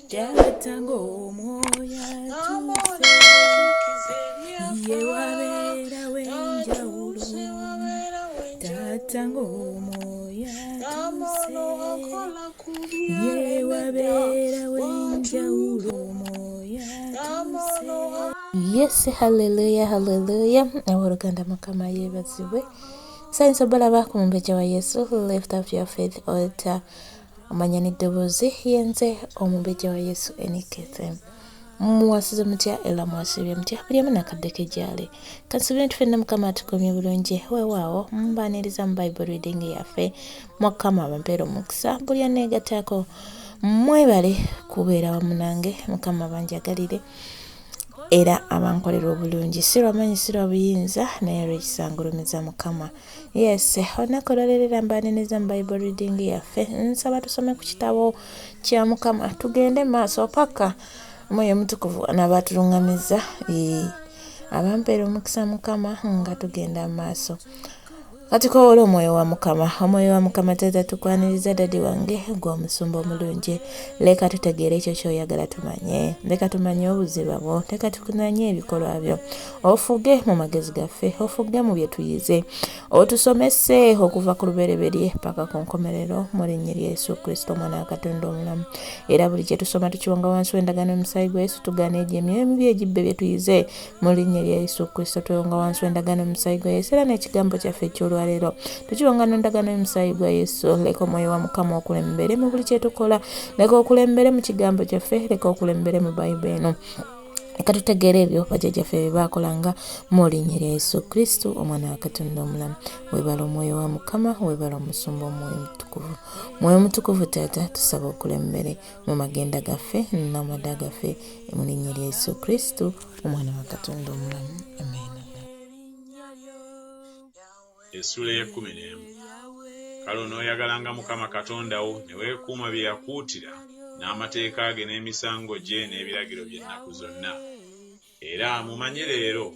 Taata ng'omwoyo atuuse, ye wabeerawo enjawulo. Taata ng'omwoyo atuuse, ye wabeerawo enjawulo. Omwoyo atuuse. Yes, hallelujah, hallelujah. Abooluganda Mukama yeebazibwe. Nsanyuse obalaba ku Mumbejja wa Yesu, Lift Up Your Faith Altar. Omanya n'eddoboozi yenze Omumbejja wa Yesu Enikethe. Muwasize mutya era muwasibye mutya buli omu nakadde ke gyali. Kansuubire nti ffenna Mukama atukuumye bulungi. Weewaawo mbaaniriza mu Bible reading yaffe. Mukama abampeere omukisa buli aneegattako. Mwebale kubeera wamu nange. Mukama abanjagalire. Era abankolera obulungi si lwamanyi si lwa buyinza naye olw'ekisa ngulumiza Mukama. Yes, olunaku olwaleero era mbaaniriza mu Bible reading yaffe. Nsaba tusome ku kitabo kya Mukama tugende maaso paka Omwoyo Omutukuvu anaaba atulung'amizza. Abampeera omukisa Mukama nga tugenda mu maaso. Kati kowoola omwoyo wa Mukama. Omwoyo wa Mukama taata tukwaniriza dadi wange gwe omusumba omulungi. Leka tutegeere ekyo ky'oyagala tumanye. Leka tumanye obuziba bwo. Leka tukunanye ebikolwa byo. Ofuge mu magezi gaffe. Ofuge mu bye tuyize. Otusomese okuva ku lubereberye paka ku nkomerero mu linnya lya Yesu Kristo omwana wa Katonda omulamu. Era buli kye tusoma tukiwonga wansi w'endagaano y'omusaayi gwa Yesu tugaana egyo emyoyo emibi egibba bye tuyize. Mu linnya lya Yesu Kristo twewonga wansi w'endagaano y'omusaayi gwa Yesu era n'ekigambo kyaffe eky'olwaleero tukiwonga n'endagaano y'omusaayi gwa Yesu. Leka omwoyo wa Mukama okulembere mu buli kye tukola, leka okulembere mu kigambo kyaffe, leka okulembere mu Bayibuli eno. Leka tutegeere ebyo bajjajjaffe bye baakolanga mu linnya lya Yesu Kristo omwana wa Katonda omulamu. Weebale omwoyo wa Mukama, weebale omusumba omwoyo omutukuvu. Mwoyo omutukuvu taata tusaba okulembere mu magenda gaffe n'amada gaffe mu linnya lya Yesu Kristo omwana wa Katonda omulamu. Amen. Essuula ey'ekkumi n'emu. Kale onooyagalanga Mukama Katonda wo ne weekuuma bye yakuutira, n'amateeka ge n'emisango gye n'ebiragiro bye ennaku zonna. Era mumanye leero,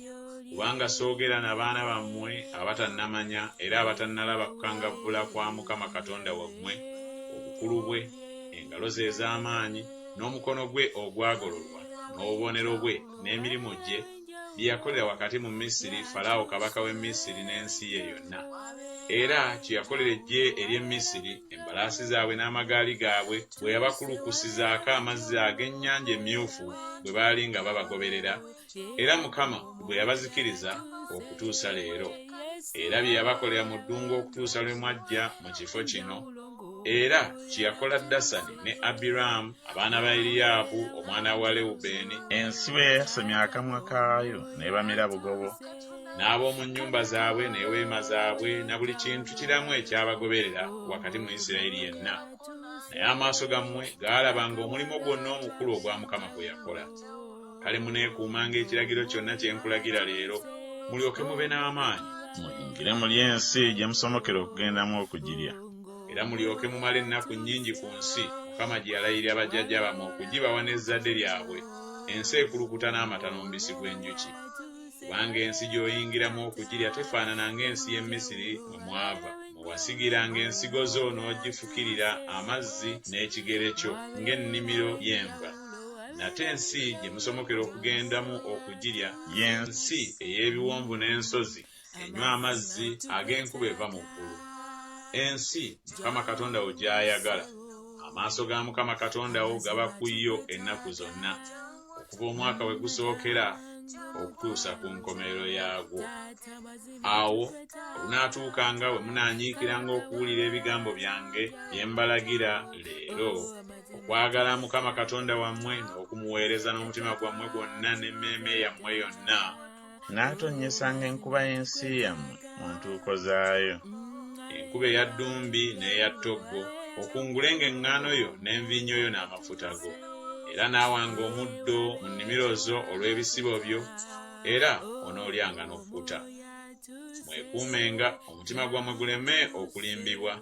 kubanga soogera na baana bammwe abatannamanya era abatannalaba kukangavvula kwa Mukama Katonda wammwe, obukulu bwe, engalo ze ez'amaanyi, n'omukono gwe ogwagololwa, n'obubonero bwe, n'emirimu gye, bye yakolera wakati mu Misiri Falaawo kabaka w'e Misiri n'ensi ye yonna. Era kye yakolera eggye ery'e Misiri, embalaasi zaabwe n'amagaali gaabwe, bwe yabakulukusizaako amazzi ag'Ennyanja Emmyufu bwe baali nga babagoberera, era Mukama bwe yabazikiriza okutuusa leero. Era bye yabakolera mu ddungu okutuusa lwe mwajja mu kifo kino, era kye yakola Dasani ne Abiraamu abaana ba Eriyaabu omwana wa Lewubeeni. Ensi bwe yayasamya akamwa kaayo n'ebamira bugobo. N'ab'omu nnyumba zaabwe n'eweema zaabwe na buli kintu kiramu ekyabagoberera wakati mu Isirayiri yenna. Naye amaaso gammwe gaalabanga omulimu gwonna omukulu ogwa Mukama gwe yakola. Kale muneekuumanga ekiragiro kyonna kye nkulagira leero, mulyoke mube n'amaanyi. Muyingire mulye ensi gye musomokera okugendamu okugirya. Era mulyoke mumale ennaku nnyingi ku nsi Mukama gye yalayirira bajjajja bammwe okugibawa n'ezzadde lyabwe, ensi ekulukuta n'amata n'omubisi gw'enjuki. Kubanga ensi gy'oyingiramu okugirya tefaanana ng'ensi y'e Misiri mwe mwava, mwe wasigiranga ensigo zo n'ogifukirira amazzi n'ekigere kyo, ng'ennimiro y'enva. Nate ensi gye musomokera okugendamu okugirya, ye nsi ey'ebiwonvu n'ensozi, enywa amazzi ag'enkuba eva mu ggulu. Ensi Mukama Katonda wo gy'ayagala. Amaaso ga Mukama Katonda wo gaba ku yo ennaku zonna, okuva omwaka we gusookera okutuusa ku nkomerero yaagwo. Awo olunaatuukanga bwe munaanyiikiranga okuwulira ebigambo byange bye mbalagira leero, okwagala Mukama Katonda wammwe n'okumuweereza n'omutima gwammwe gwonna n'emmeeme yammwe yonna, Naatonnyesanga enkuba y'ensi yammwe mu ntuuko zaayo. Enkuba eya ddumbi n'eya ttoggo, okungulenga eŋŋaano yo n'envinnyo yo n'amafuta go. Era naawanga omuddo mu nnimiro zo olw'ebisibo byo, era onoolyanga n'okkuta. Mwekuumenga, omutima gwammwe guleme okulimbibwa,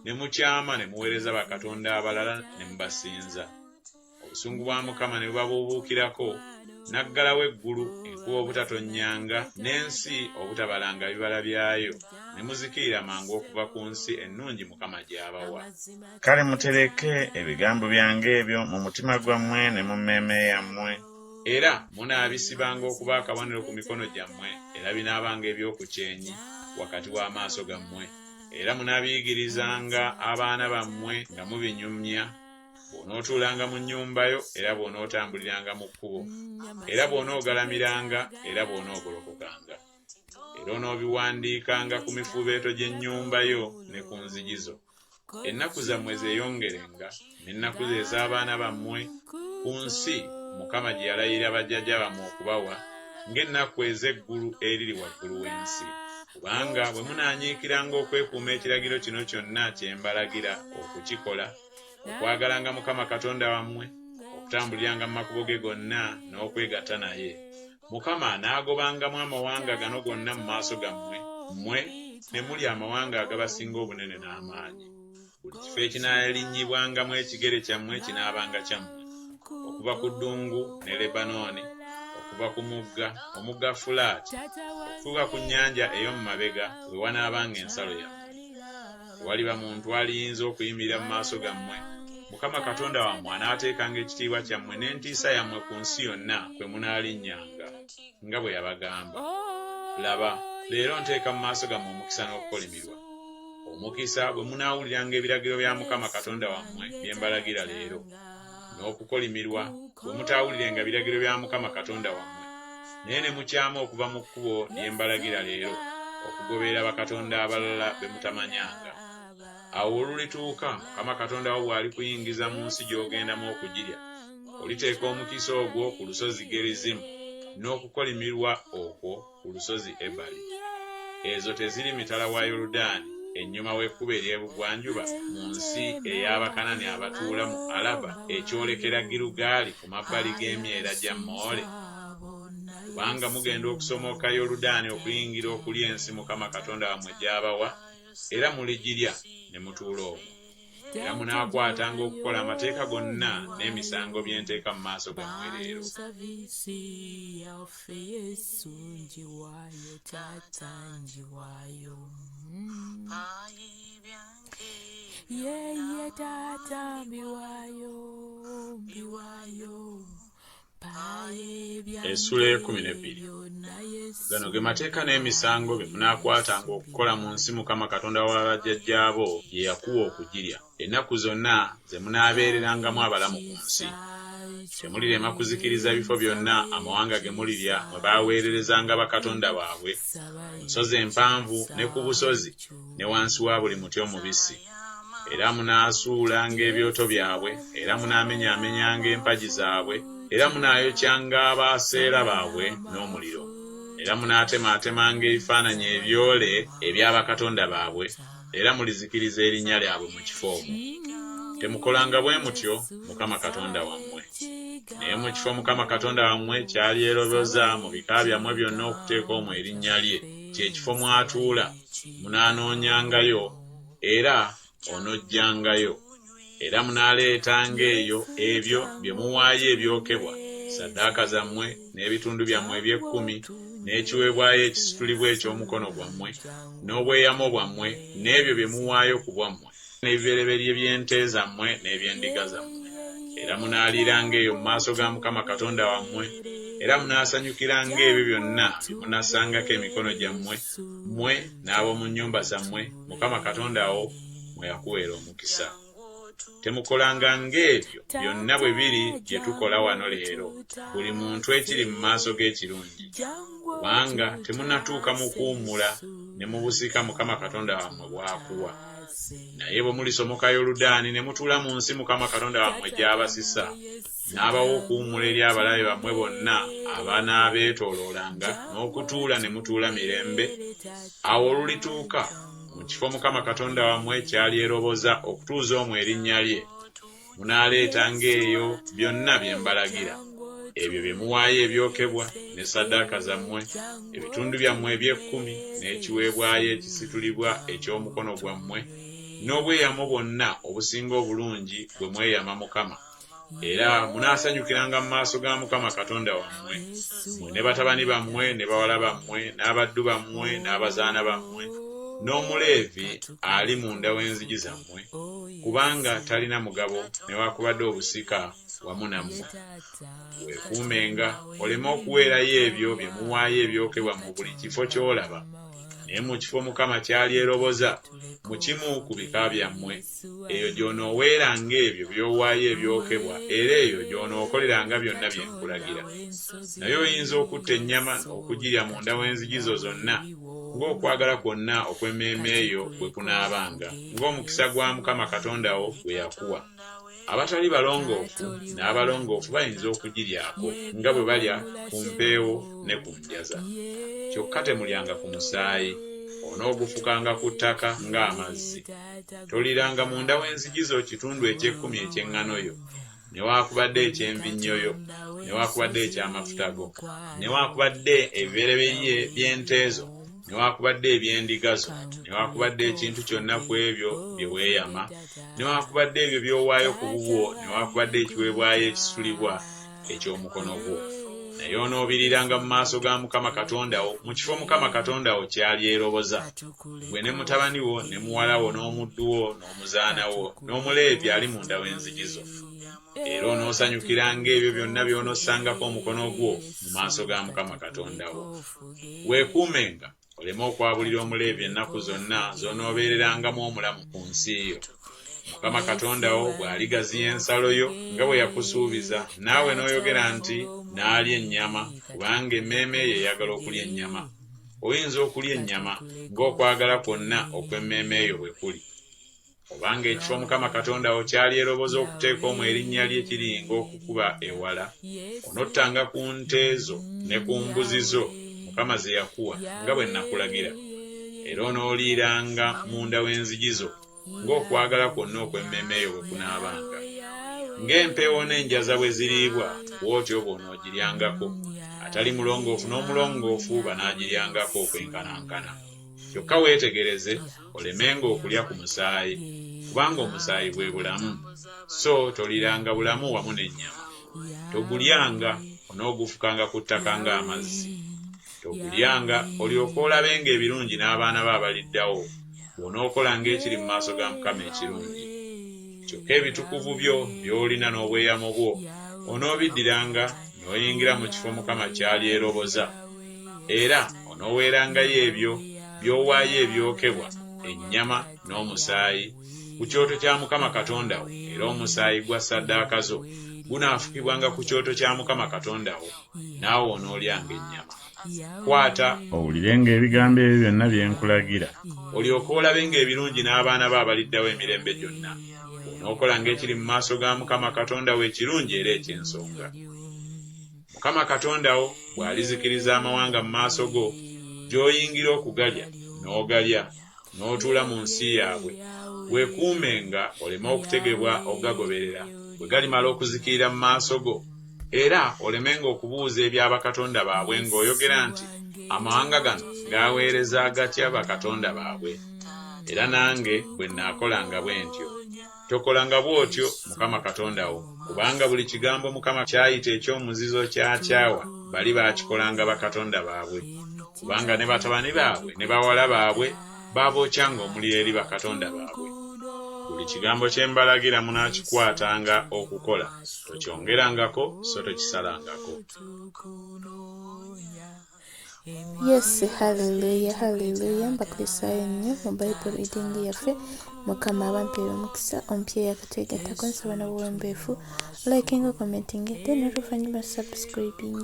ne mukyama ne muweereza bakatonda abalala ne mubasinza. Obusungu bwa Mukama ne bubabuubuukirako, n'aggalawo eggulu, enkuba obutatonnyanga, n'ensi obutabalanga bibala byayo, ne muzikirira mangu okuva ku nsi ennungi Mukama gy'abawa. Kale mutereke ebigambo byange ebyo mu mutima gwammwe ne mu mmeeme yammwe. Era munaabisibanga okuba akabonero ku mikono gyammwe, era binaabanga eby'oku kyenyi wakati w'amaaso gammwe. Era munaabiyigirizanga abaana bammwe nga mubinyumya, bw'onootuulanga mu nnyumba yo, era bw'onootambuliranga mu kkubo, era bw'onoogalamiranga, era bw'onoogolokokanga. Era onoobiwandiikanga ku mifuubeeto gy'ennyumba yo ne ku nzigi zo. Ennaku zammwe zeeyongerenga, n'ennaku ze ez'abaana bammwe, ku nsi Mukama gye yalayirira bajjajja bammwe okubawa, ng'ennaku ez'eggulu eriri waggulu w'ensi. Kubanga bwe munaanyiikiranga okwekuuma ekiragiro kino kyonna kye mbalagira okukikola, okwagalanga Mukama Katonda wammwe, okutambuliranga mu makubo ge gonna, n'okwegatta naye, Mukama anaagobangamu amawanga gano gonna mu maaso gammwe, mmwe ne mulya amawanga agabasinga obunene n'amaanyi. Buli kifo ekinaalinnyibwangamu ekigere kyammwe kinaabanga kyammwe, okuva ku ddungu ne Lebanooni, okuva ku mugga, omugga Fulaati, okutuuka ku nnyanja ey'omu mabega, we wanaabanga ensalo yammwe. Tewaliba muntu aliyinza okuyimirira mu maaso gammwe. Mukama Katonda wammwe anaateekanga ekitiibwa kyammwe n'entiisa yammwe ku nsi yonna kwe munaalinnyanga, nga bwe yabagamba. Laba, leero nteeka mu maaso gammwe omukisa n'okukolimirwa. Omukisa, bwe munaawuliranga ebiragiro bya Mukama Katonda wammwe bye mbalagira leero, n'okukolimirwa, bwe mutaawulirenga biragiro bya Mukama Katonda wammwe, naye ne mukyama okuva mu kkubo lye mbalagira leero, okugoberera bakatonda abalala be mutamanyanga. Awo olulituuka, Mukama Katonda wo bw'alikuyingiza mu nsi gy'ogendamu okugirya, oliteeka omukisa ogwo ku lusozi Gerizimu, n'okukolimirwa okwo ku lusozi Ebali. Ezo teziri mitala wa Yoludaani, ennyuma w'ekkubo ery'ebugwanjuba, mu nsi ey'Abakanani abatuula mu Alaba, ekyolekera Girugaali ku mabbali g'emyera gya Moole? Kubanga mugenda okusomoka Yoludaani okuyingira okulya ensi Mukama Katonda wammwe gy'abawa, era muligirya ne mutuula omwo. Era munaakwatanga okukola amateeka gonna n'emisango bye nteeka mu maaso gammwe leero. Essuula ey'ekkumi n'ebbiri. Gano ge mateeka n'emisango bye munaakwatanga okukola mu nsi Mukama Katonda wa bajjajjaabo gye yakuwa okugirya, ennaku zonna ze munaabeererangamu abalamu ku nsi. Temulirema kuzikiriza bifo byonna amawanga ge mulirya mwe baaweererezanga bakatonda baabwe, ku nsozi empanvu ne ku busozi ne wansi wa buli muti omubisi. Era munaasuulanga ebyoto byabwe, era munaamenyaamenyanga empagi zaabwe, era munaayokyanga Baaseera baabwe n'omuliro. Era munaatemaatemanga ebifaananyi ebyole ebya bakatonda baabwe, era mulizikiriza erinnya lyabwe mu kifo omwo. Temukolanga bwe mutyo Mukama Katonda wammwe. Naye mu kifo Mukama Katonda wammwe ky'alyeroboza mu bika byammwe byonna okuteeka omwo erinnya lye, kye kifo mw'atuula, munaanoonyangayo, era onojjangayo, era munaaleetanga eyo ebyo bye muwaayo ebyokebwa, ssaddaaka zammwe, n'ebitundu byammwe eby'ekkumi, n'ekiweebwayo ekisitulibwa eky'omukono gwammwe, n'obweyamo bwammwe, n'ebyo bye muwaayo ku bwammwe, n'ebibereberye by'ente zammwe n'eby'endiga zammwe. Era munaaliiranga eyo mu maaso ga Mukama Katonda wammwe, era munaasanyukiranga ebyo byonna bye munassangako emikono gyammwe, mmwe n'ab'omu nnyumba zammwe, Mukama Katonda wo mwe yakuweera omukisa. Temukolanga ng'ebyo byonna bwe biri bye tukola wano leero, buli muntu ekiri mu maaso ge ekirungi, kubanga temunnatuuka mu kuwummula ne mu busika Mukama Katonda wammwe bw'akuwa. Naye bwe mulisomoka Yoludaani ne mutuula mu nsi Mukama Katonda wammwe gy'abasisa, n'abawa okuwummula eri abalabe bammwe bonna abanaabeetooloolanga, n'okutuula ne mutuula mirembe, awo olulituuka, mu kifo Mukama Katonda wammwe ky'alyeroboza okutuuza omwo erinnya lye, munaaleetanga eyo byonna bye mbalagira, ebyo bye muwaayo ebyokebwa, ne ssaddaaka zammwe, ebitundu byammwe eby'ekkumi, n'ekiweebwayo ekisitulibwa eky'omukono gwammwe, n'obweyamo bwonna obusinga obulungi bwe mweyama Mukama. Era munaasanyukiranga mu maaso ga Mukama Katonda wammwe, mmwe ne batabani bammwe ne bawala bammwe n'abaddu bammwe n'abazaana bammwe, n'Omuleevi ali munda w'enzigi zammwe, kubanga talina mugabo newakubadde obusika wamu nammwe. Weekuumenga oleme okuweerayo ebyo bye muwaayo ebyokebwa mu buli kifo ky'olaba, naye mu kifo Mukama ky'alyeroboza mu kimu ku bika byammwe, eyo gy'onooweeranga ebyo by'owaayo ebyokebwa era eyo gy'onookoleranga byonna bye nkulagira. Naye oyinza okutta ennyama n'okugirya munda w'enzigi zo zonna, ng'okwagala kwonna okw'emmeeme yo bwe kunaabanga, ng'omukisa gwa Mukama Katonda wo bwe yakuwa. Abatali balongoofu n'abalongoofu bayinza okugiryako nga bwe balya ku mpeewo ne ku njaza. Kyokka temulyanga ku musaayi, onoogufukanga ku ttaka ng'amazzi. Toliiranga munda w'enzigi zo kitundu eky'ekkumi eky'eŋŋano yo, newaakubadde eky'envinnyo yo, newaakubadde eky'amafuta go, newaakubadde ebibereberye by'ente zo, newaakubadde eby'endiga zo, newaakubadde ekintu kyonna ku ebyo bye weeyama, newaakubadde ebyo by'owaayo ku bubwo, newaakubadde ekiweebwayo ekisitulibwa eky'omukono gwo. Naye onoobiriiranga mu maaso ga Mukama Katonda wo mu kifo Mukama Katonda wo ky'alyeroboza, ggwe ne mutabani wo ne muwala wo n'omuddu wo n'omuzaana wo n'Omuleevi ali munda w'enzigi zo. Era onoosanyukiranga ebyo byonna by'onossangako omukono gwo mu maaso ga Mukama Katonda wo. Weekuumenga oleme okwabulira Omuleevi ennaku zonna z'onoobeererangamu omulamu ku nsi yo. Mukama Katonda wo bw'aligaziya ensalo yo nga bwe yakusuubiza, naawe n'oyogera nti, Naalya ennyama, kubanga emmeeme yo eyagala okulya ennyama. Oyinza okulya ennyama ng'okwagala kwonna okw'emmeeme yo bwe kuli. Obanga ekifo Mukama Katonda wo ky'alyeroboza okuteeka omwo erinnya lye kiringa okukuba ewala, onottanga ku nte zo ne ku mbuzi zo Mukama ze yakuwa nga bwe nakulagira. Era onooliiranga munda w'enzigi zo ng'okwagala kwonna okw'emmeeme yo bwe kunaabanga. Ng'empeewo n'enjaza bwe ziriibwa, bw'otyo bw'onoogiryangako. Atali mulongoofu n'omulongoofu banaagiryangako okwenkanankana. Kyokka weetegereze olemenga okulya ku musaayi, kubanga omusaayi bwe bulamu, so toliiranga bulamu wamu n'ennyama. Togulyanga, onoogufukanga ku ttaka ng'amazzi. Togulyanga, olyoke olabenga ebirungi n'abaana bo abaliddawo, bw'onookolanga ekiri mu maaso ga Mukama ekirungi. Kyokka ebitukuvu byo by'olina n'obweyamo bwo onoobiddiranga n'oyingira mu kifo Mukama ky'alyeroboza, era onooweerangayo ebyo by'owaayo ebyokebwa, ennyama n'omusaayi, ku kyoto kya Mukama Katonda wo, era omusaayi gwa ssaddaaka zo gunaafukibwanga ku kyoto kya Mukama Katonda wo, naawe onoolyanga ennyama. Kwata owulirenga ebigambo ebyo byonna bye nkulagira, olyoke olabenga ebirungi n'abaana bo abaliddawo emirembe gyonna, bw'onookolanga ekiri mu maaso ga Mukama Katonda wo ekirungi era eky'ensonga. Mukama Katonda wo bw'alizikiriza amawanga mu maaso go, gy'oyingira okugalya, n'ogalya, n'otuula mu nsi yaabwe, weekuumenga oleme okutegebwa okugagoberera, bwe galimala okuzikirira mu maaso go, era olemenga okubuuza ebya bakatonda baabwe ng'oyogera nti, Amawanga gano gaaweereza gatya bakatonda baabwe? Era nange bwe nnaakolanga bwe ntyo. Tokolanga bw'otyo Mukama Katonda wo, kubanga buli kigambo Mukama ky'ayita eky'omuzizo ky'akyawa, bali baakikolanga bakatonda baabwe, kubanga ne batabani baabwe ne bawala baabwe baabookyanga omuliro eri bakatonda baabwe. Buli kigambo kye mbalagira munaakikwatanga okukola, tokyongerangako so tokisalangako. Yes, hallelujah, hallelujah. Mbakulisaayo nnyo mu Bible reading yaffe. Mukama abampeere omukisa omupya yakatwegattako nsaba n'obuwombeefu liking, commenting, then oluvannyuma subscribing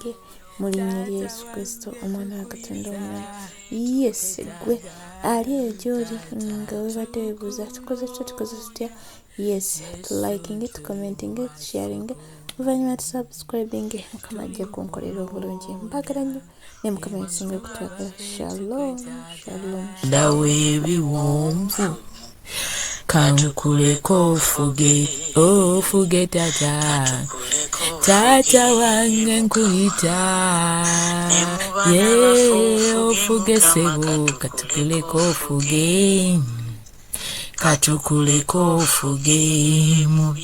mu linnya lya Yesu Kristo omwana wa Katonda omulamu. Yes, gwe ali eyo gy'oli nga webadde webuuza tukoze tutya tukoze tutya. Yes, tulikinge, tucommentinge, tusharinge oluvannyuma tusubscribinge. Mukama ajja kunkolera obulungi. Mbagala nnyo naye Mukama yasinga okutwagala. Shalom, shalom. Dawo ebiwonvu kankuleko ofuge ofuge tata tata wange nkuyita ye ofuge sebo katukuleko ofuge katukuleko ofuge mu